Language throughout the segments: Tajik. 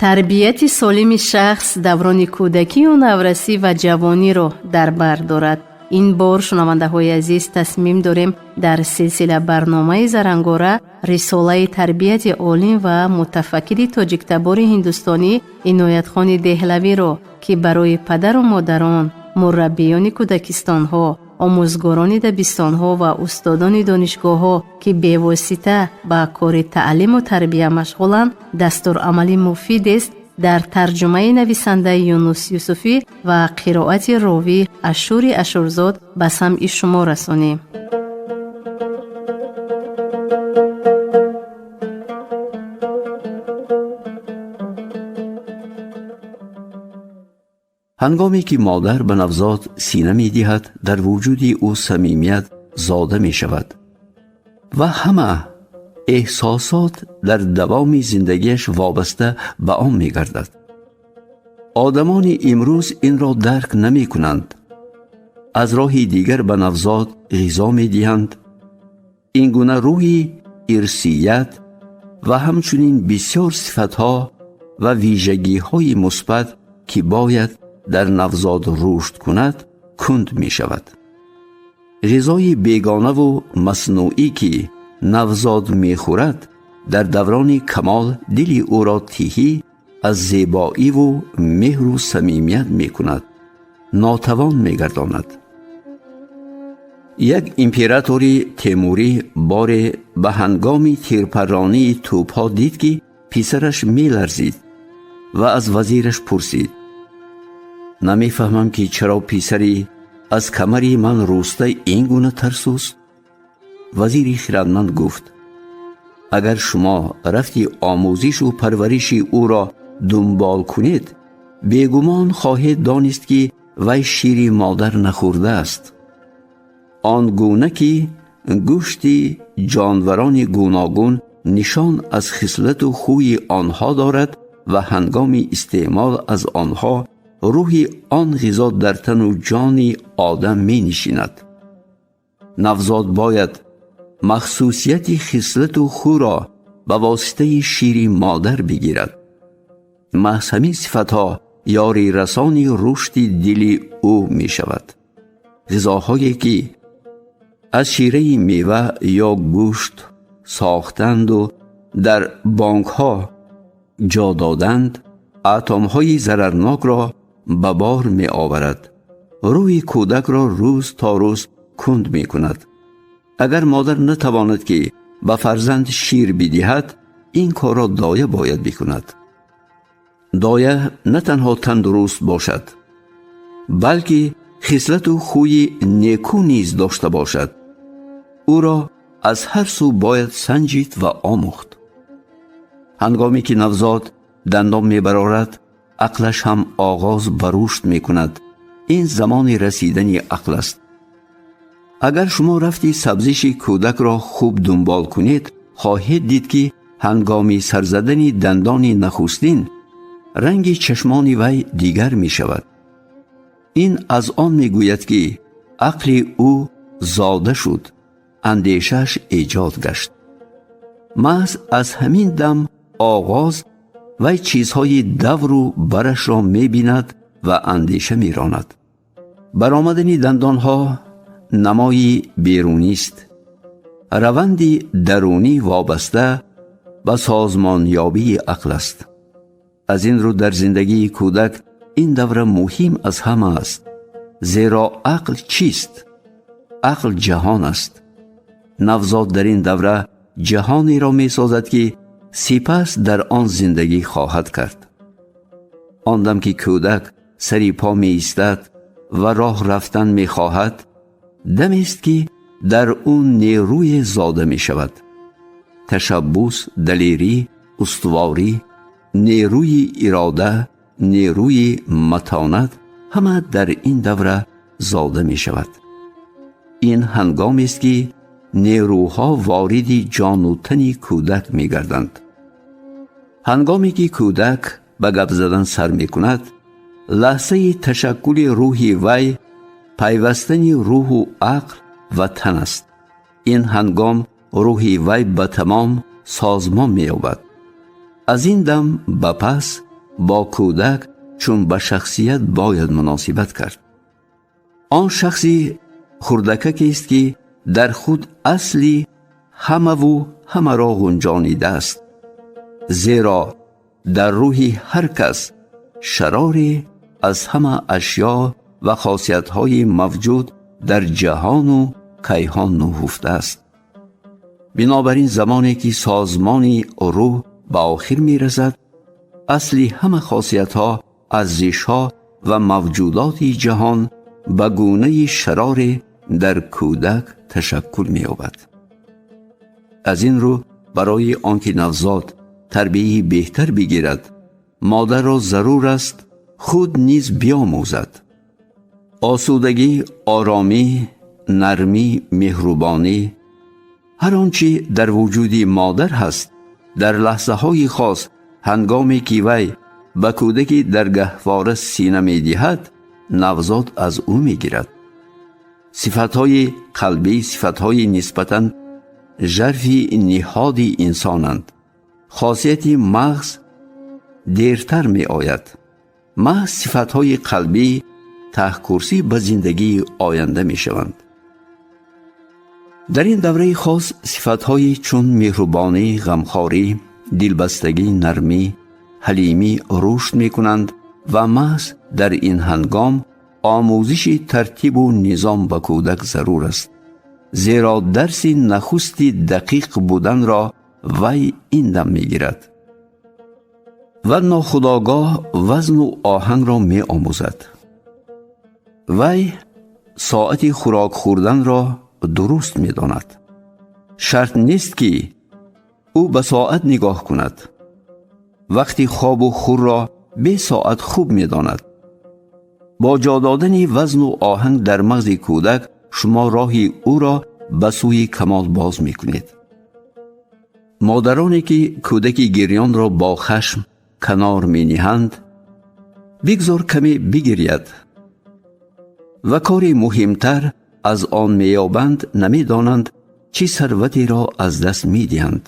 Тарбияти солими шахс даврони кӯдакию наврасӣ ва ҷавониро дар бар дорад. Ин бор, шунавандаҳои азиз, тасмим дорем дар силсила барномаи Зарангора рисолаи тарбияти олим ва мутафаккири тоҷиктабори ҳиндустонӣ Иноятхони Деҳлавиро, ки барои падару модарон, мураббиёни кӯдакистонҳо, омӯзгорони дабистонҳо ва устодони донишгоҳҳо, ки бевосита ба кори таълиму тарбия машғуланд, дастурамали муфидест, дар тарҷумаи нависандаи Юнус Юсуфӣ ва қироати ровӣ Ашури Ашурзод ба самъи шумо расонем. Ҳангоме ки модар ба навзод сина медиҳад, дар вуҷуди ӯ самимият зода мешавад ва ҳама эҳсосот дар давоми зиндагиаш вобаста ба он мегардад. Одамони имрӯз инро дарк намекунанд. Аз роҳи дигар ба навзод ғизо медиҳанд. Ин гуна рӯҳи ирсият ва ҳамчунин бисёр сифатҳо ва вижагиҳои мусбат, ки бояд дар навзод рушд кунад, кунд мешавад. Ғизои бегонаву маснуӣ, ки навзод мехӯрад, дар даврони камол дили ӯро тиҳӣ аз зебоиву меҳру самимият мекунад, нотавон мегардонад. Як императори Темурӣ боре ба ҳангоми тирпарронии тӯбҳо дид, ки писараш меларзид, ва аз вазираш пурсид: «Намефаҳмам, ки чаро писари аз камари ман рӯста ин гуна тарсуст?» Вазири хирадманд гуфт: «Агар шумо рафти омӯзишу парвариши ӯро дунбол кунед, бегумон хоҳед донист, ки вай шири модар нахӯрдааст. Он гуна ки гӯшти ҷонварони гуногун нишон аз хислату хӯи онҳо дорад ва ҳангоми истеъмол аз онҳо рӯҳи он ғизо дар тану ҷони одам менишинад, навзод бояд махсусияти хислату хӯро ба воситаи шири модар бигирад. Маҳз ҳамин сифатҳо ёрирасони рушди дили ӯ мешавад. Ғизоҳое ки аз шираи мева ё гӯшт сохтанду дар бонкҳо ҷо доданд, атомҳои зарарнокро ба бор меоварад, рӯҳи кӯдакро рӯз то рӯз кунд мекунад. Агар модар натавонад, ки ба фарзанд шир бидиҳад, ин корро доя бояд бикунад. Доя на танҳо тандуруст бошад, балки хислату хӯи неку низ дошта бошад. Ӯро аз ҳар сӯ бояд санҷид ва омӯхт. Ҳангоме ки навзод дандон мебарорад, ақлаш ҳам оғоз ба рушд мекунад. Ин замони расидани ақл аст. Агар шумо рафти сабзиши кӯдакро хуб дунбол кунед, хоҳед дид, ки ҳангоми сарзадани дандони нахустин ранги чашмони вай дигар мешавад. Ин аз он мегӯяд, ки ақли ӯ зода шуд, андешааш эҷод гашт. Маҳз аз ҳамин дам оғоз вай чизҳои давру барашро мебинад ва андеша меронад. Баромадани дандонҳо намои берунист. Раванди дарунӣ вобаста ба созмонёбии ақл аст. Аз ин рӯ дар зиндагии кӯдак ин давра муҳим аз ҳама аст, зеро ақл чист? Ақл ҷаҳон аст. Навзод дар ин давра ҷаҳонеро месозад, ки сипас дар он зиндагӣ хоҳад кард. Он дам ки кӯдак сари по меистад ва роҳ рафтан мехоҳад, дамест, ки дар ӯ нерӯе зода мешавад. Ташаббус, далерӣ, устуворӣ, нерӯи ирода, нерӯи матонат ҳама дар ин давра зода мешавад. Ин ҳангомест, ки нерӯҳо вориди ҷону тани кӯдак мегарданд. Ҳангоме ки кӯдак ба гап задан сар мекунад, лаҳзаи ташаккули рӯҳи вай пайвастани рӯҳу ақл ва тан аст. Ин ҳангом рӯҳи вай ба тамом созмон меёбад. Аз ин дам ба пас Бо кӯдак чун ба шахсият бояд муносибат кард. Он шахси хурдакакест, ки дар худ асли ҳамаву ҳамаро ғунҷонидааст, зеро дар рӯҳи ҳар кас шароре аз ҳама ашё ва хосиятҳои мавҷуд дар ҷаҳону кайҳон нуҳуфтааст. Бинобар ин, замоне ки созмони рӯҳ ба охир мерасад, асли ҳама хосиятҳо, арзишҳо ва мавҷудоти ҷаҳон ба гунаи шароре дар кӯдак ташаккул меёбад. Аз ин рӯ, барои он ки навзод тарбияи беҳтар бигирад, модарро зарур аст худ низ биомӯзад. Осудагӣ, оромӣ, нармӣ, меҳрубонӣ, ҳар он чӣ дар вуҷуди модар ҳаст, дар лаҳзаҳои хос, ҳангоме ки вай ба кӯдаки дар гаҳвора сина медиҳад, навзод аз ӯ мегирад. Сифатҳои қалбӣ сифатҳои нисбатан жарфи ниҳоди инсонанд. Хосияти мағз дертар меояд. Маҳз сифатҳои қалбӣ таҳкурсӣ ба зиндагии оянда мешаванд. Дар ин давраи хос сифатҳои чун меҳрубонӣ, ғамхорӣ, дилбастагӣ, нармӣ, ҳалимӣ рушд мекунанд ва маҳз дар ин ҳангом омӯзиши тартибу низом ба кӯдак зарур аст, зеро дарси нахусти дақиқ буданро вай ин дам мегирад ва нохудогоҳ вазну оҳангро меомӯзад. Вай соати хӯрок хӯрданро дуруст медонад. Шарт нест, ки ӯ ба соат нигоҳ кунад. Вақти хобу хӯрро бе соат хуб медонад. Бо ҷо додани вазну оҳанг дар мағзи кӯдак шумо роҳи ӯро ба сӯи камол боз мекунед. Модароне ки кӯдаки гирёнро бо хашм канор мениҳанд, бигзор каме бигиряд ва кори муҳимтар аз он меёбанд, намедонанд, чӣ сарватеро аз даст медиҳанд.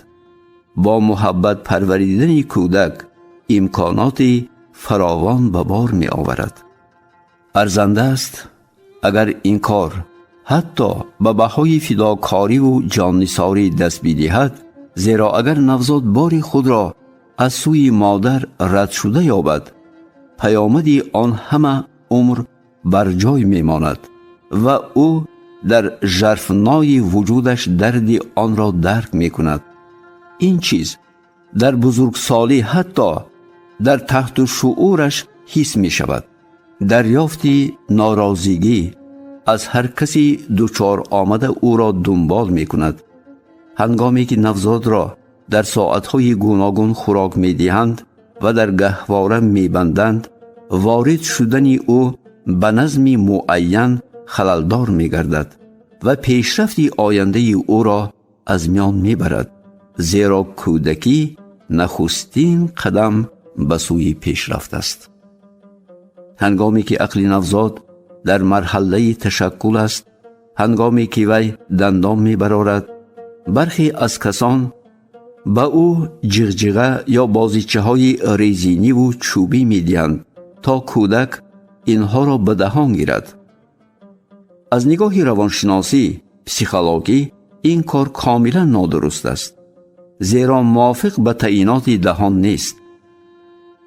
Бо муҳаббат парваридани кӯдак имконоти фаровон ба бор меоварад. Арзанда аст, агар ин кор ҳатто ба баҳои фидокориву ҷоннисорӣ даст бидиҳад, зеро агар навзод бори худро аз сӯи модар рад шуда ёбад, паёмади он ҳама умр бар ҷой мемонад ва ӯ дар жарфнои вуҷудаш дарди онро дарк мекунад. Ин чиз дар бузургсолӣ ҳатто дар таҳту шуураш ҳис мешавад. Дарёфти норозигӣ аз ҳар каси дучор омада ӯро дунбол мекунад. Ҳангоме ки навзодро дар соатҳои гуногун хӯрок медиҳанд ва дар гаҳвора мебанданд, ворид шудани ӯ ба назми муайян халалдор мегардад ва пешрафти ояндаи ӯро аз миён мебарад, зеро кӯдакӣ нахустин қадам ба сӯи пешрафт аст. Ҳангоме ки ақли навзод дар марҳалаи ташаккул аст, ҳангоме ки вай дандон мебарорад, бархе аз касон ба ӯ ҷиғҷиға ё бозичаҳои резиниву чӯбӣ медиҳанд, то кӯдак инҳоро ба даҳон гирад. Аз нигоҳи равоншиносӣ, психологӣ ин кор комилан нодуруст аст, зеро мувофиқ ба таъиноти даҳон нест.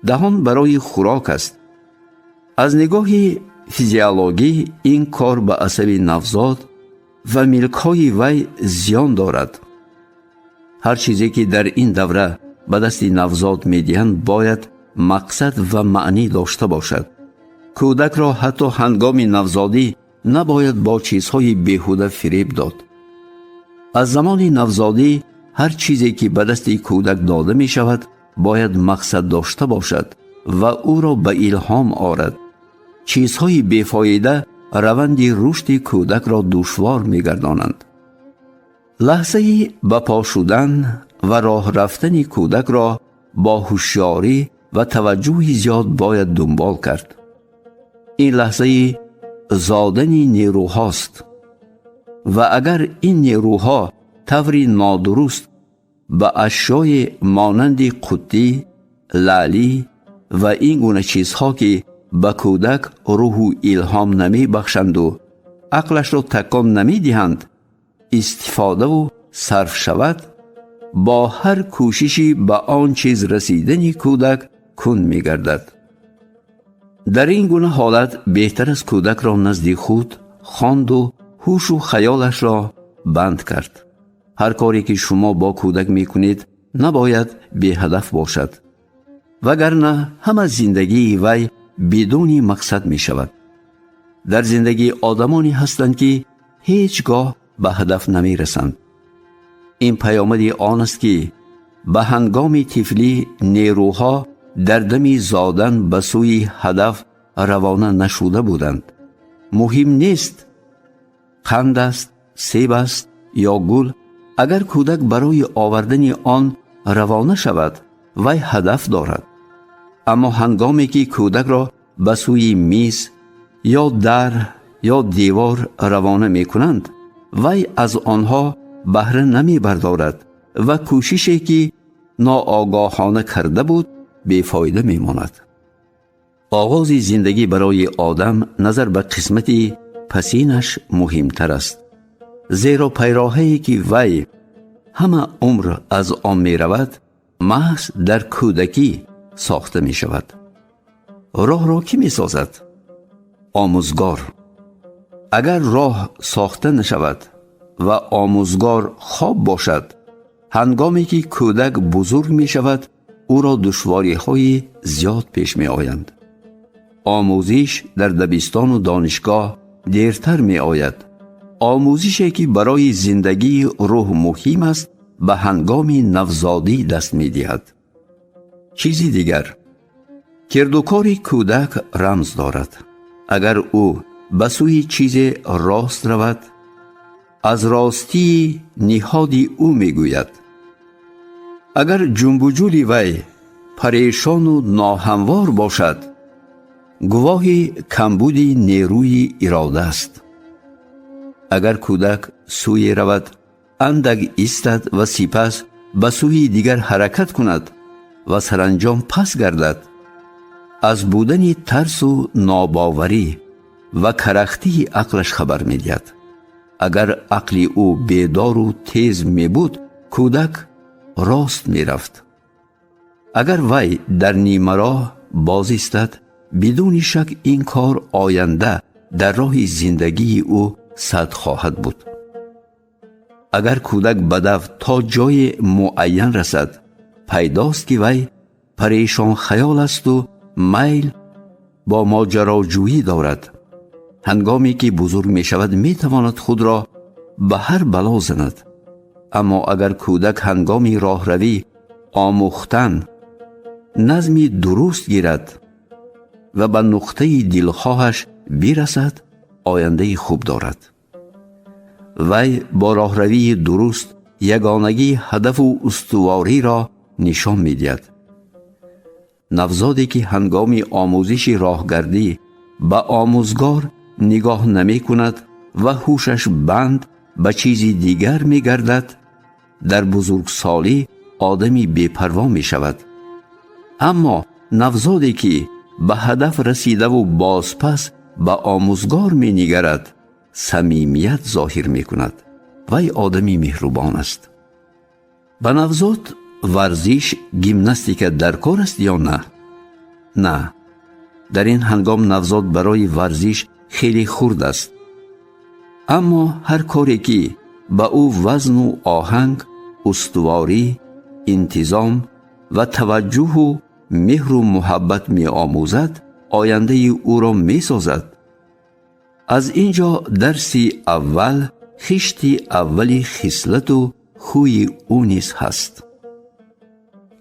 Даҳон барои хӯрок аст. Аз нигоҳи физиологӣ ин кор ба асаби навзод ва милкҳои вай зиён дорад. Ҳар чизе ки дар ин давра ба дасти навзод медиҳанд, бояд мақсад ва маънӣ дошта бошад. Кӯдакро ҳатто ҳангоми навзодӣ набояд бо чизҳои беҳуда фиреб дод. Аз замони навзодӣ ҳар чизе ки ба дасти кӯдак дода мешавад, бояд мақсад дошта бошад ва ӯро ба илҳом орад. Чизҳои бефоида раванди рушди кӯдакро душвор мегардонанд. Лаҳзаи ба по шудан ва роҳ рафтани кӯдакро бо ҳушёрӣ ва таваҷҷӯҳи зиёд бояд дунбол кард. Ин лаҳзаи зодани нерӯҳост ва агар ин нерӯҳо таври нодуруст ба ашёе монанди қуттӣ, лаълӣ, Ва ин гуна чизҳо, ки ба кӯдак рӯҳу илҳом намебахшанду ақлашро такон намедиҳанд, истифодаву сарф шавад, бо ҳар кӯшиши ба он чиз расидани кӯдак кунд мегардад. Дар ин гуна ҳолат беҳтар аст кӯдакро назди худ хонду ҳушу хаёлашро банд кард. Ҳар коре ки шумо бо кӯдак мекунед, набояд беҳадаф бошад, вагарна ҳама зиндагии вай бидуни мақсад мешавад. Дар зиндагӣ одамоне ҳастанд, ки ҳеҷ гоҳ ба ҳадаф намерасанд. Ин паёмади он аст, ки ба ҳангоми тифлӣ нерӯҳо дар дами зодан ба сӯи ҳадаф равона нашуда буданд. Муҳим нест, қанд аст, себ аст ё гул, агар кӯдак барои овардани он равона шавад, вай ҳадаф дорад. Аммо ҳангоме ки кӯдакро ба сӯи миз ё дар ё девор равона мекунанд, вай аз онҳо баҳра намебардорад ва кӯшише, ки ноогоҳона карда буд, бефоида мемонад. Оғози зиндагӣ барои одам назар ба қисмати пасинаш муҳимтар аст, зеро пайроҳае, ки вай ҳама умр аз он меравад, маҳз дар кӯдакӣ сохта мешавад. Роҳро кӣ месозад? Омӯзгор. Агар роҳ сохта нашавад ва омӯзгор хоб бошад, ҳангоме ки кӯдак бузург мешавад, ӯро душвориҳои зиёд пеш меоянд. Омӯзиш дар дабистону донишгоҳ дертар меояд. Омӯзише, ки барои зиндагии рӯҳ муҳим аст, ба ҳангоми навзодӣ даст медиҳад. Чизи дигар, кирдукори кӯдак рамз дорад. Агар ӯ ба сӯи чизе рост равад, аз ростии ниҳоди ӯ мегӯяд. Агар ҷунбуҷули вай парешону ноҳамвор бошад, гувоҳи камбуди нерӯи ирода аст. Агар кӯдак сӯе равад, андак истад ва сипас ба сӯи дигар ҳаракат кунад ва саранҷом пас гардад, аз будани тарсу нобоварӣ ва карахтии ақлаш хабар медиҳад. Агар ақли ӯ бедору тез мебуд, кӯдак рост мерафт. Агар вай дар нимароҳ боз истад, бидуни шак ин кор оянда дар роҳи зиндагии ӯ сад хоҳад буд. Агар кӯдак ба дав то ҷои муайян расад, пайдост, ки вай парешонхаёл асту майл бо моҷароҷӯӣ дорад. Ҳангоме ки бузург мешавад, метавонад худро ба ҳар бало занад. Аммо агар кӯдак ҳангоми роҳравӣ омӯхтан назми дуруст гирад ва ба нуқтаи дилхоҳаш бирасад, ояндаи хуб дорад. Вай бо роҳравии дуруст ягонагии ҳадафу устувориро нишон медиҳад. Навзоде, ки ҳангоми омӯзиши роҳгардӣ ба омӯзгор нигоҳ намекунад ва ҳушаш банд ба чизи дигар мегардад, дар бузургсолӣ одами бепарво мешавад. Аммо навзоде, ки ба ҳадаф расидаву бозпас ба омӯзгор менигарад, самимият зоҳир мекунад. Вай одами меҳрубон аст. Ба навзод варзиш, гимнастика дар кор аст ё на? На, дар ин ҳангом навзод барои варзиш хеле хурд аст. Аммо ҳар коре, ки ба ӯ вазну оҳанг, устуворӣ, интизом ва таваҷҷуҳу меҳру муҳаббат меомӯзад, ояндаи ӯро месозад. Аз ин ҷо дарси аввал, хишти аввали хислату хӯи ӯ низ ҳаст.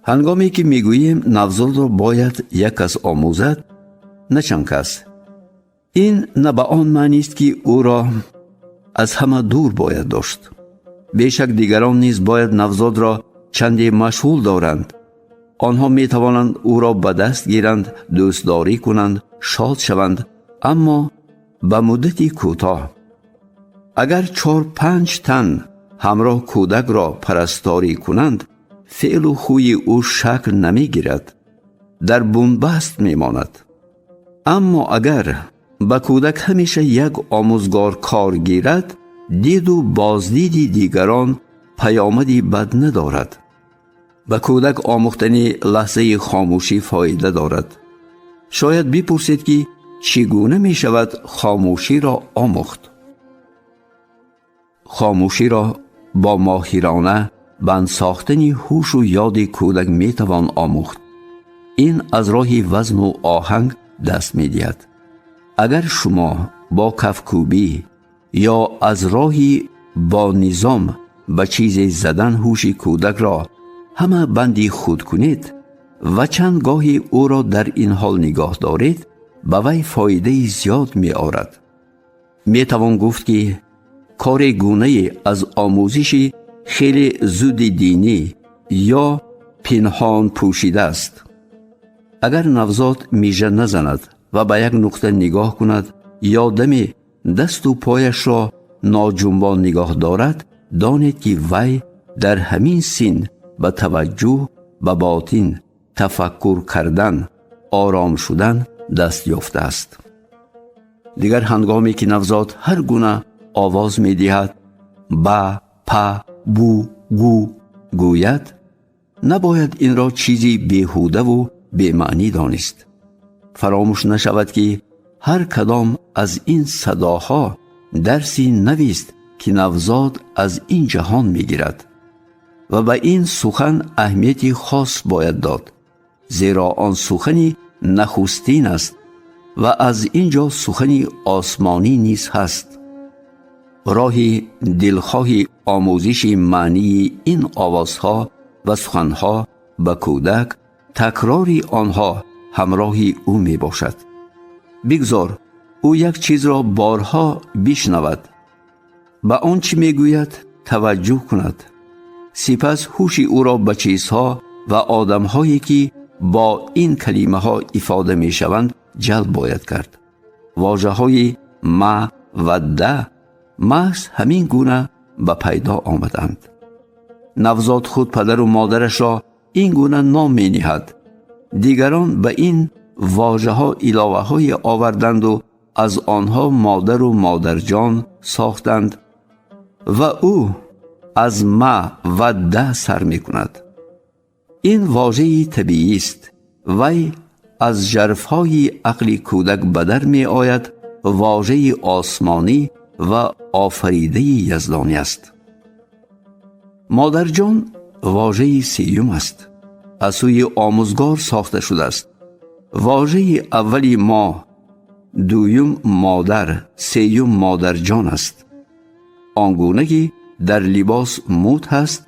Ҳангоме ки мегӯем, навзодро бояд як кас омӯзад, на чанд кас, ин на ба он маънист, ки ӯро аз ҳама дур бояд дошт. Бешак, дигарон низ бояд навзодро чанде машғул доранд. Онҳо метавонанд ӯро ба даст гиранд, дӯстдорӣ кунанд, шод шаванд, аммо ба муддати кӯтоҳ. Агар 4-5 тан ҳамроҳ кӯдакро парасторӣ кунанд, феълу хӯи ӯ шакл намегирад. Дар бунбаст мемонад. Аммо агар ба кӯдак ҳамеша як омӯзгор кор гирад, диду боздиди дигарон паёмади бад надорад. Ба кӯдак омӯхтани лаҳзаи хомӯшӣ фоида дорад. Шояд бипурсед, ки чӣ гуна мешавад хомӯширо омӯхт? Хомӯширо бо моҳирона банд сохтани ҳушу ёди кӯдак метавон омӯхт. Ин аз роҳи вазну оҳанг даст медиҳад. Агар шумо бо кафкӯбӣ ё аз роҳи бо низом ба чизе задан ҳуши кӯдакро ҳама банди худ кунед ва чанд гоҳе ӯро дар ин ҳол нигоҳ доред, ба вай фоидаи зиёд меорад. Метавон гуфт, ки кори гунае аз омӯзиши хеле зуди динӣ ё пинҳон пӯшидааст. Агар навзод мижа назанад ва ба як нуқта нигоҳ кунад ё даме дасту пояшро ноҷунбон нигоҳ дорад, донед, ки вай дар ҳамин син ба таваҷҷӯҳ ба ботин, тафаккур кардан, ором шудан даст ёфтааст. Дигар ҳангоме ки навзод ҳар гуна овоз медиҳад, ба, па, бу, гу гӯяд, набояд инро чизи беҳудаву бемаънӣ донист. Фаромӯш нашавад, ки ҳар кадом аз ин садоҳо дарси навист, ки навзод аз ин ҷаҳон мегирад, ва ба ин сухан аҳамияти хос бояд дод, зеро он сухани нахустин аст ва аз ин ҷо сухани осмонӣ низ ҳаст. Роҳи дилхоҳи омӯзиши маънии ин овозҳо ва суханҳо ба кӯдак такрори онҳо ҳамроҳи ӯ мебошад. Бигзор ӯ як чизро борҳо бишнавад, ба он чӣ мегӯяд таваҷҷӯҳ кунад. Сипас ҳуши ӯро ба чизҳо ва одамҳое, ки бо ин калимаҳо ифода мешаванд, ҷалб бояд кард. Вожаҳои ма ва да маҳз ҳамин гуна ба пайдо омаданд. Навзод худ падару модарашро ин гуна ном мениҳад. Дигарон ба ин вожаҳо иловаҳое оварданду аз онҳо модару модарҷон сохтанд ва ӯ аз ма ва да сар мекунад. Ин вожаи табиист. Вай аз жарфҳои ақли кӯдак ба дар меояд, вожаи осмонӣ ва офаридаи яздонӣ аст. Модарҷон вожаи сеюм аст, аз сӯи омӯзгор сохта шудааст. Вожаи аввали мо, дуюм модар, сеюм модарҷон аст. Он гуна ки дар либос муд ҳаст,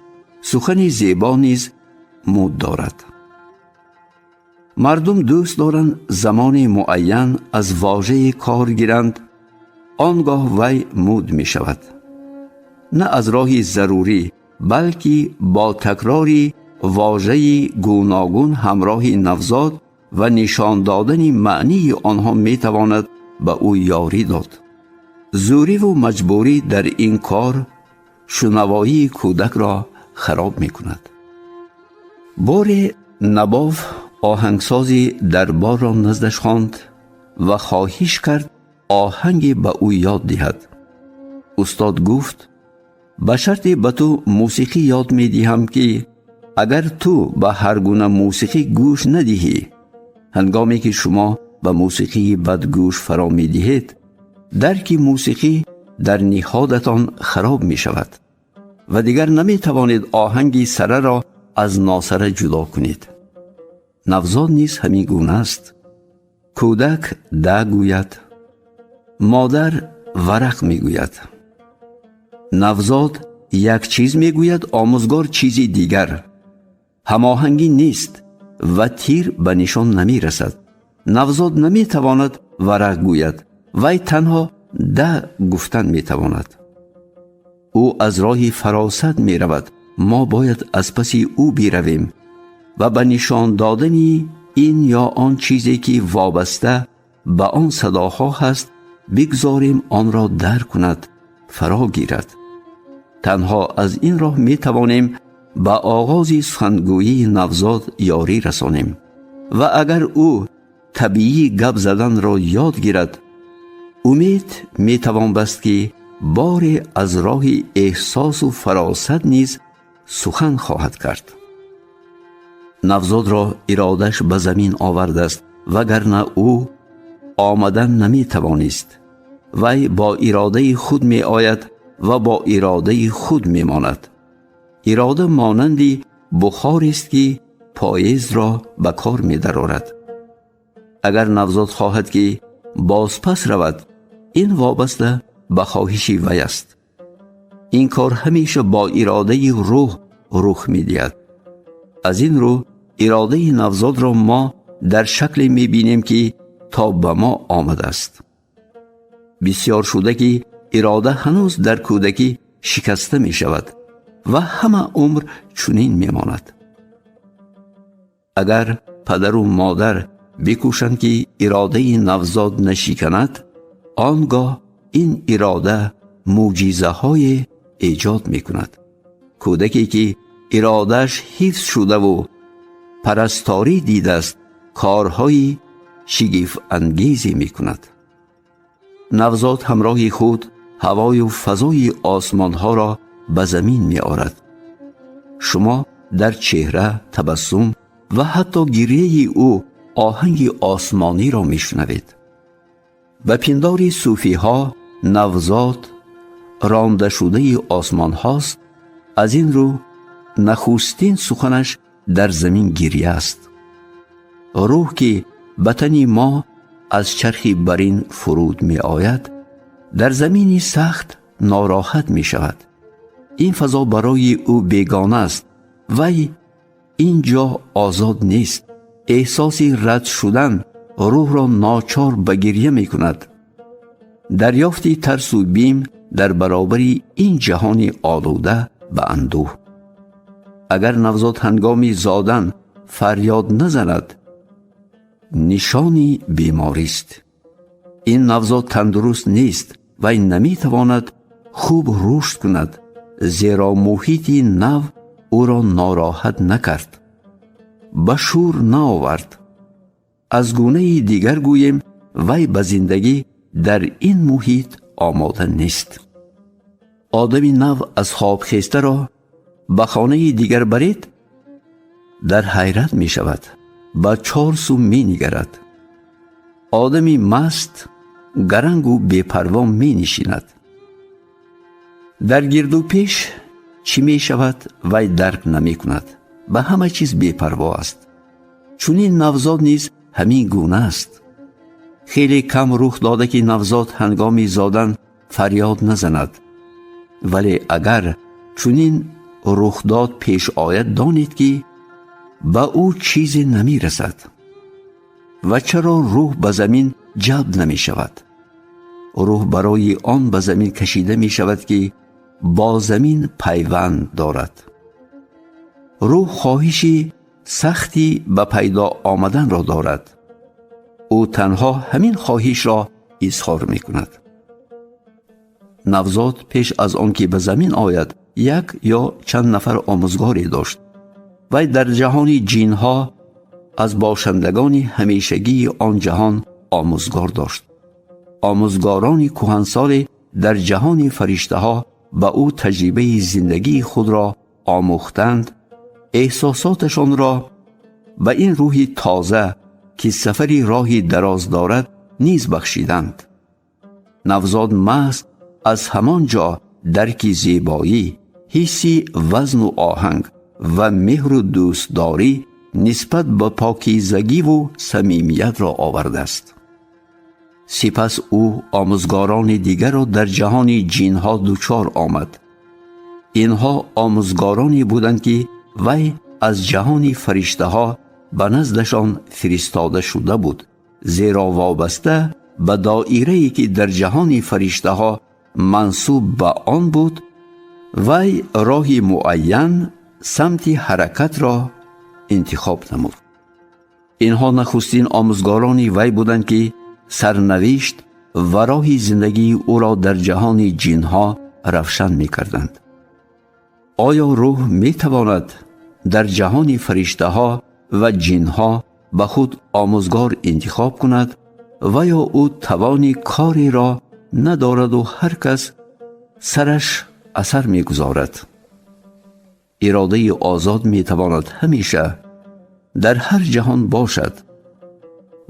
сухани зебо низ муд дорад. Мардум дӯст доранд замони муайян аз вожае кор гиранд, он гоҳ вай муд мешавад. На аз роҳи зарурӣ, балки бо такрори вожаи гуногун ҳамроҳи навзод ва нишон додани маънии онҳо метавонад ба ӯ ёрӣ дод. Зӯриву маҷбурӣ дар ин кор шунавоии кӯдакро хароб мекунад. Боре Набов оҳангсози дарборро наздаш хонд ва хоҳиш кард оҳанге ба ӯ ёд диҳад. Устод гуфт: ба шарте ба ту мусиқӣ ёд медиҳам, ки агар ту ба ҳар гуна мусиқӣ гӯш надиҳӣ. Ҳангоме ки шумо ба мусиқии бад гӯш фаро медиҳед, дарки мусиқӣ дар ниҳодатон хароб мешавад ва дигар наметавонед оҳанги сараро аз носара ҷудо кунед. Навзод низ ҳамин гуна аст. Кӯдак да гӯяд, модар варақ мегӯяд. Навзод як чиз мегӯяд, омӯзгор чизи дигар. Ҳамоҳангӣ нест ва тир ба нишон намерасад. Навзод наметавонад варақ гӯяд, вай танҳо да гуфтан метавонад. Ӯ аз роҳи фаросат меравад, мо бояд аз паси ӯ биравем ва ба нишон додани ин ё он чизе, ки вобаста ба он садоҳо ҳаст, бигзорем онро дарк кунад, фаро гирад. Танҳо аз ин роҳ метавонем ба оғози сухангӯии навзод ёрӣ расонем. Ва агар ӯ табиӣ гап заданро ёд гирад, умед метавон баст, ки боре аз роҳи эҳсосу фаросат низ сухан хоҳад кард. Навзодро иродааш ба замин овардааст, вагарна ӯ омадан наметавонист. Вай бо иродаи худ меояд ва бо иродаи худ мемонад. Ирода монанди бухорест, ки поездро ба кор медарорад. Агар навзод хоҳад, ки бозпас равад, ин вобаста ба хоҳиши вай аст. Ин кор ҳамеша бо иродаи рӯҳ рух медиҳад. Аз ин рӯ иродаи навзодро мо дар шакле мебинем, ки то ба мо омадааст. Бисёр шуда, ки ирода ҳанӯз дар кӯдакӣ шикаста мешавад ва ҳама умр чунин мемонад. Агар падару модар бикӯшанд, ки иродаи навзод нашиканад, он гоҳ ин ирода мӯъҷизаҳое эҷод мекунад. Кӯдаке, ки иродааш ҳифз шудаву парасторӣ дидааст, корҳои шигифтангезе мекунад. Навзод ҳамроҳи худ ҳавою фазои осмонҳоро ба замин меорад. Шумо дар чеҳра, табассум ва ҳатто гирьяи ӯ оҳанги осмониро мешунавед. Ба пиндори сӯфиҳо, навзод рондашудаи осмонҳост. Аз ин рӯ нахустин суханаш дар замин гирья аст. Рӯҳ, ки ба тани мо аз чархи барин фуруд меояд, дар замини сахт нороҳат мешавад. Ин фазо барои ӯ бегона аст. Вай ин ҷо озод нест. Эҳсоси рад шудан рӯҳро ночор ба гирья мекунад. Дарёфти тарсу бим дар баробари ин ҷаҳони олуда ба андӯҳ. Агар навзод ҳангоми зодан фарёд назанад, нишони беморист. Ин навзод тандуруст нест. Вай наметавонад хуб рушд кунад, зеро муҳити нав ӯро нороҳат накард, ба шӯр наовард. Аз гунаи дигар гӯем, вай ба зиндагӣ дар ин муҳит омода нест. Одами нав аз хоб хестаро ба хонаи дигар баред, дар ҳайрат мешавад, ба чор сӯ менигарад. Одами маст гарангу бепарво менишинад. Дар гирду пеш чӣ мешавад, вай дарк намекунад, ба ҳама чиз бепарво аст. Чунин навзод низ ҳамин гуна аст. Хеле кам рух дода, ки навзод ҳангоми зодан фарёд назанад. Вале агар чунин рухдод пеш ояд, донед, ки ба ӯ чизе намерасад. Ва чаро рӯҳ ба замин ҷалб намешавад? Рӯҳ барои он ба замин кашида мешавад, ки бо замин пайванд дорад. Рӯҳ хоҳиши сахти ба пайдо омаданро дорад. Ӯ танҳо ҳамин хоҳишро изҳор мекунад. Навзод пеш аз он ки ба замин ояд, як ё чанд нафар омӯзгоре дошт. Вай дар ҷаҳони ҷинҳо аз бошандагони ҳамешагии он ҷаҳон омӯзгор дошт. Омӯзгорони кӯҳансоле дар ҷаҳони фариштаҳо ба ӯ таҷрибаи зиндагии худро омӯхтанд, эҳсосоташонро ба ин рӯҳи тоза, ки сафари роҳи дароз дорад, низ бахшиданд. Навзод маҳз аз ҳамон ҷо дарки зебоӣ, ҳисси вазну оҳанг ва меҳру дӯстдорӣ нисбат ба покизагиву самимиятро овардааст. Сипас ӯ омӯзгорони дигарро дар ҷаҳони ҷинҳо дучор омад. Инҳо омӯзгороне буданд, ки вай аз ҷаҳони фариштаҳо ба наздашон фиристода шуда буд, зеро вобаста ба доирае, ки дар ҷаҳони фариштаҳо мансуб ба он буд, вай роҳи муайян, самти ҳаракатро интихоб намуд. Инҳо нахустин омӯзгорони вай буданд, ки сарнавишт ва роҳи зиндагии ӯро дар ҷаҳони ҷинҳо равшан мекарданд. Оё рӯҳ метавонад дар ҷаҳони фариштаҳо ва ҷинҳо ба худ омӯзгор интихоб кунад ва ё ӯ тавони кореро надораду ҳар кас сараш асар мегузорад. Иродаи озод метавонад ҳамеша дар ҳар ҷаҳон бошад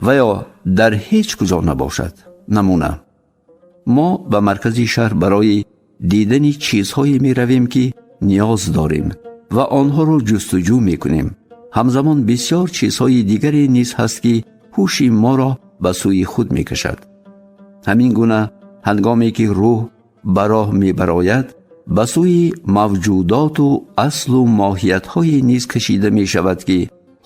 ва ё дар ҳеҷ куҷо набошад. Намуна: мо ба маркази шаҳр барои дидани чизҳое меравем, ки ниёз дорем ва онҳоро ҷустуҷӯ мекунем. Ҳамзамон бисёр чизҳои дигаре низ ҳаст, ки ҳуши моро ба сӯи худ мекашад. Ҳамин гуна ҳангоме ки рӯҳ ба роҳ мебарояд, ба сӯи мавҷудоту аслу моҳиятҳое низ кашида мешавад, ки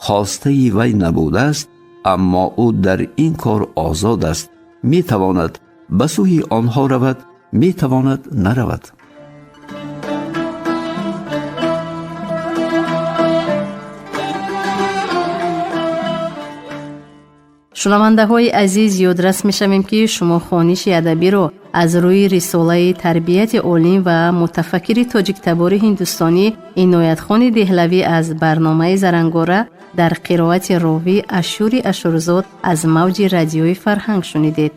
хостаи вай набудааст, аммо ӯ дар ин кор озод аст, метавонад ба сӯи онҳо равад, метавонад наравад. Шунавандаҳои азиз, ёдрас мешавем, ки шумо хониши адабиро аз рӯи рисолаи тарбияти олим ва мутафаккири тоҷиктабори ҳиндустонӣ Иноятхони Деҳлавӣ аз барномаи Зарангора дар қироати ровӣ Ашури Ашурзод аз мавҷи радиои Фарҳанг шунидед.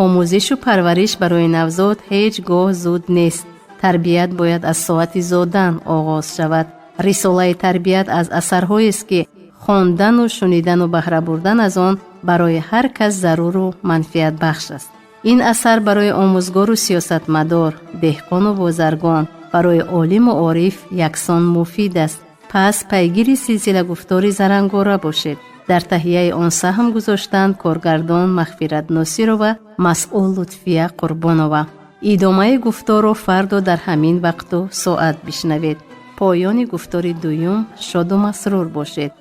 Омӯзишу парвариш барои навзод ҳеҷ гоҳ зуд нест. Тарбият бояд аз соати зодан оғоз шавад. Рисолаи тарбият аз асарҳоест, ки хондану шунидану баҳра бурдан аз он барои ҳар кас заруру манфиатбахш аст. Ин асар барои омӯзгору сиёсатмадор, деҳқону бозаргон, барои олиму ориф яксон муфид аст. Пас пайгири силсилагуфтори Зарангора бошед. Дар таҳияи он саҳм гузоштанд коргардон Мағфират Носирова, масъул Лутфия Қурбонова. Идомаи гуфторро фардо дар ҳамин вақту соат бишнавед. Поёни гуфтори дуюм. Шоду масрур бошед.